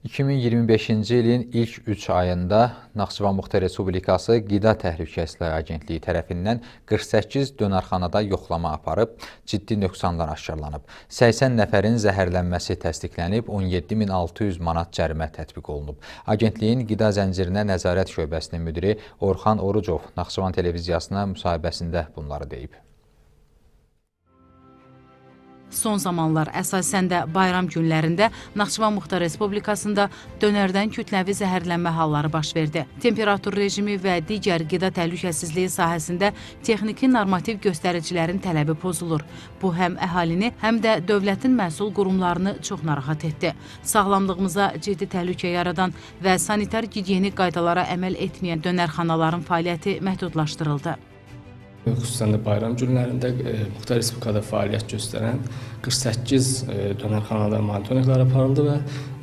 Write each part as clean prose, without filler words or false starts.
2025-ci ilin ilk 3 ayında Naxçıvan Muxtar Respublikası Qida Təhlükəsizliyi Agentliyi tərəfindən 48 dönərxanada yoxlama aparıb, ciddi nöqsanlar aşkarlanıb. 80 nəfərin zəhərlənməsi təsdiqlənib, 17.600 manat cərimə tətbiq olunub. Agentliyin Qida Zəncirinə Nəzarət Şöbəsinin müdiri Orxan Orucov Naxçıvan televiziyasına müsahibəsində bunları deyib. Son zamanlar, əsasən də bayram günlərində Naxçıvan Muxtar Respublikasında dönərdən kütləvi zəhərlənmə halları baş verdi. Temperatur rejimi və digər qida təhlükəsizliyi sahəsində texniki normativ göstəricilərin tələbi pozulur. Bu, həm əhalini, həm də dövlətin məsul qurumlarını çox narahat etdi. Sağlamlığımıza ciddi təhlükə yaradan və sanitar gigiyenik qaydalara əməl etməyən dönərxanaların fəaliyyəti məhdudlaşdırıldı. Xüsusən də bayram günlərində Muxtar Respublikada fəaliyyət göstərən 48 dönərxanada monitorinqlər aparıldı və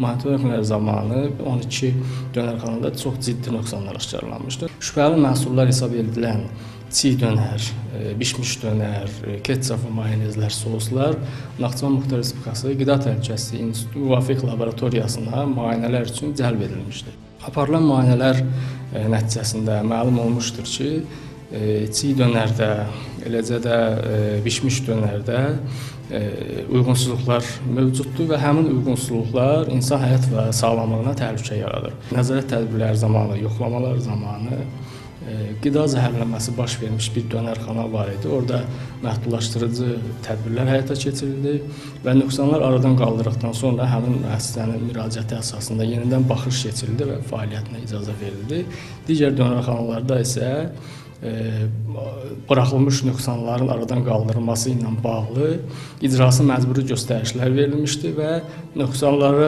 monitorinqlər zamanı 12 dönərxanada çox ciddi nöqsanlar aşkarlanmışdır. Şübhəli məhsullar hesab edilən çiğ dönər, bişmiş dönər, ketçap və mayonezlər, soslar Naxçıvan Muxtar Respublikası Qida Təhlükəsizliyi İnstitutu müvafiq laboratoriyasına müayinələr üçün cəlb edilmişdir. Aparılan müayinələr nəticəsində məlum olmuşdur ki, çiğ dönərdə, eləcə də bişmiş dönərdə uyğunsuzluqlar mövcuddur və həmin uyğunsuzluqlar insan həyat və sağlamlığına təhlükə yaradır. Nəzarət tədbirləri zamanı, yoxlamalar zamanı qida zəhərlənməsi baş vermiş bir dönərxana var idi. Orada məhdudlaşdırıcı tədbirlər həyata keçirildi və nöqsanlar aradan qaldırdıqdan sonra həmin müəssisənin müraciəti əsasında yenidən baxış keçirildi və fəaliyyətinə icazə verildi. Digər dönərxanalarda isə buraxılmış nöqsanların aradan qaldırılması ilə bağlı icrası məcburi göstərişlər verilmişdi və nöqsanlara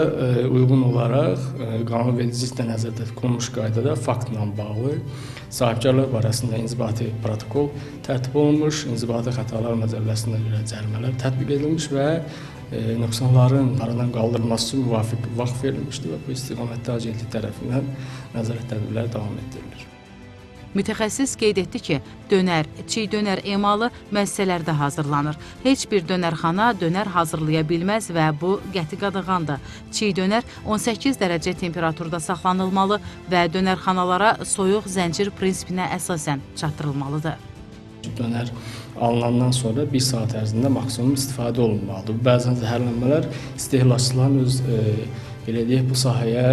uyğun olaraq qanunvericiliklə nəzərdə tutulmuş qaydada faktla bağlı sahibkarlar barəsində inzibati protokol tərtib olunmuş, inzibati xətalar məcəlləsinə görə cərimələr tətbiq edilmiş və nöqsanların aradan qaldırılması üçün müvafiq vaxt verilmişdi və bu istiqamətdə agentlik tərəfindən nəzarət tədbirləri davam etdirilir. Mütəxəssis qeyd etdi ki, dönər, çiğ dönər emalı müəssisələrdə hazırlanır. Heç bir dönərxana dönər hazırlaya bilməz və bu qəti qadağandır. Çiğ dönər 18 dərəcə temperaturda saxlanılmalı və dönərxanalara soyuq zəncir prinsipinə əsasən çatdırılmalıdır. Dönər alınandan sonra bir saat ərzində maksimum istifadə olunmalıdır. Bəzən zəhərlənmələr istehlakçıların öz belə deyək, bu sahəyə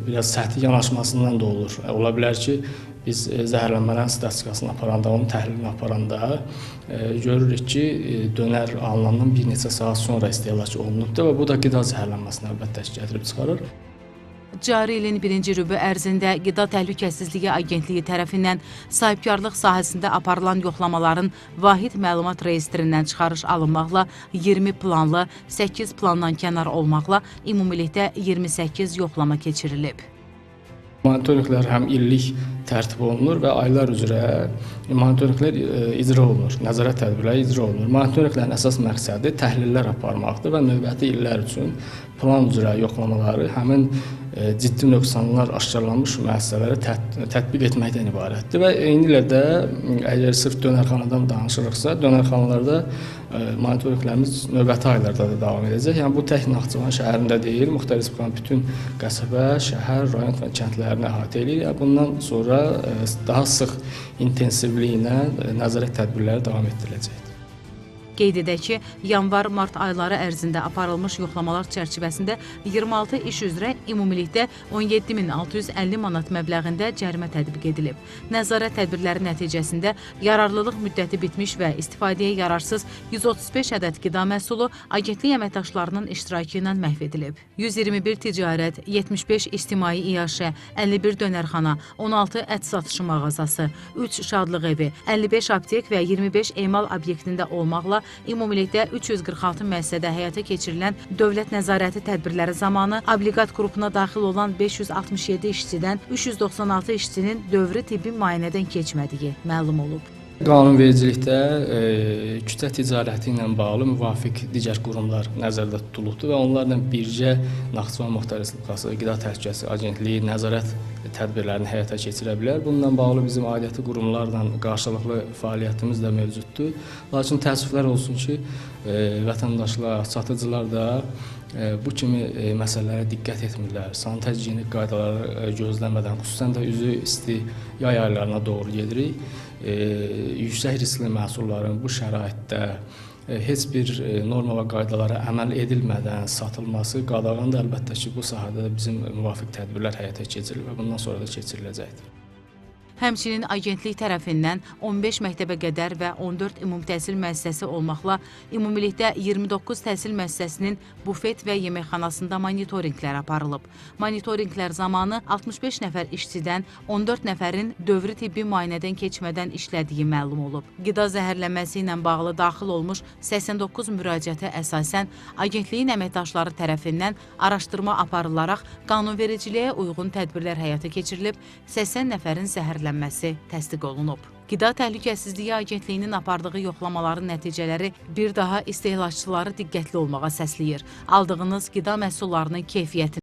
biraz səthi yanaşmasından da olur. Ola bilər ki, biz zəhərlənmələrin statistikasını aparanda, onun təhlilini aparanda görürük ki, dönər alınandan bir neçə saat sonra istehlak olunubdur və bu da qida zəhərlənməsinə əlbəttə ki, gətirib çıxarır. Cari ilin birinci rübü ərzində Qida Təhlükəsizliyi Agentliyi tərəfindən sahibkarlıq sahəsində aparılan yoxlamaların vahid məlumat reyestrindən çıxarış alınmaqla 20 planlı, 8 plandan kənar olmaqla ümumilikdə 28 yoxlama keçirilib. Monitorinqlər həm illik tərtib olunur və aylar üzrə monitorinqlər icra olunur, nəzarət tədbirləri icra olunur. Monitorinqlərin əsas məqsədi təhlillər aparmaqdır və növbəti illər üçün plan üzrə yoxlamaları həmin ciddi nöqsanlar aşkarlanmış müəssisələrə tətbiq etməkdən ibarətdir. Və eynilə də əgər sırf dönərxanadan danışırıqsa, dönərxanalarda monitorinqlərimiz növbəti aylarda da davam edəcək. Yəni bu tək Naxçıvan şəhərində deyil, Muxtar Respublikanın bütün qəsəbə, şəhər, rayon və kəndlərini əhatə eləyir. Yəni bundan sonra daha sıx intensivliklə nəzarət tədbirləri davam etdiriləcəkdir. Qeyd edək ki, yanvar-mart ayları ərzində aparılmış yoxlamalar çərçivəsində 26 iş üzrə ümumilikdə 17.650 manat məbləğində cərimə tətbiq edilib. Nəzarət tədbirləri nəticəsində yararlılıq müddəti bitmiş və istifadəyə yararsız 135 ədəd qida məhsulu agentlik əməkdaşlarının iştirakı ilə məhv edilib. 121 ticarət, 75 ictimai iaşə, 51 dönərxana, 16 ət satışı mağazası, 3 şadlıq evi, 55 aptek və 25 emal obyektində olmaqla ümumilikdə 346 müəssisədə həyata keçirilən dövlət nəzarəti tədbirləri zamanı obliqat qrupuna daxil olan 567 işçidən 396 işçinin dövri tibbi müayinədən keçmədiyi məlum olub. Qanunvericilikdə kütlə ticarəti ilə bağlı müvafiq digər qurumlar nəzərdə tutulubdur və onlarla birgə Naxçıvan Muxtar Respublikası Qida Təhlükəsizliyi Agentliyi nəzarət tədbirlərini həyata keçirə bilər. Bununla bağlı bizim aidiyyəti qurumlarla qarşılıqlı fəaliyyətimiz də mövcuddur. Lakin təəssüflər olsun ki, vətəndaşlar, satıcılar da bu kimi məsələlərə diqqət etmirlər, sanitar gigiyenik qaydaları gözləmədən, xüsusən də üzü isti yay aylarına doğru gedirik. Yüksək riskli məhsulların bu şəraitdə heç bir norma və qaydalara əməl edilmədən satılması qadağandır. Əlbəttə ki, bu sahədə də bizim müvafiq tədbirlər həyata keçirilir və bundan sonra da keçiriləcəkdir. Həmçinin agentlik tərəfindən 15 məktəbə qədər və 14 ümumi təhsil müəssisəsi olmaqla ümumilikdə 29 təhsil müəssisəsinin bufet və yeməkxanasında monitorinqlər aparılıb. Monitorinqlər zamanı 65 nəfər işçidən 14 nəfərin dövri tibbi müayinədən keçmədən işlədiyi məlum olub. Qida zəhərlənməsi ilə bağlı daxil olmuş 89 müraciətə əsasən agentliyin əməkdaşları tərəfindən araşdırma aparılaraq qanunvericiliyə uyğun tədbirlər həyata keçirilib, 80 nəfərin zəhərlənməsi təsdiq olunub. Qida Təhlükəsizliyi Agentliyinin apardığı yoxlamaların nəticələri bir daha istehlakçıları diqqətli olmağa səsləyir. Aldığınız qida məhsullarının keyfiyyətini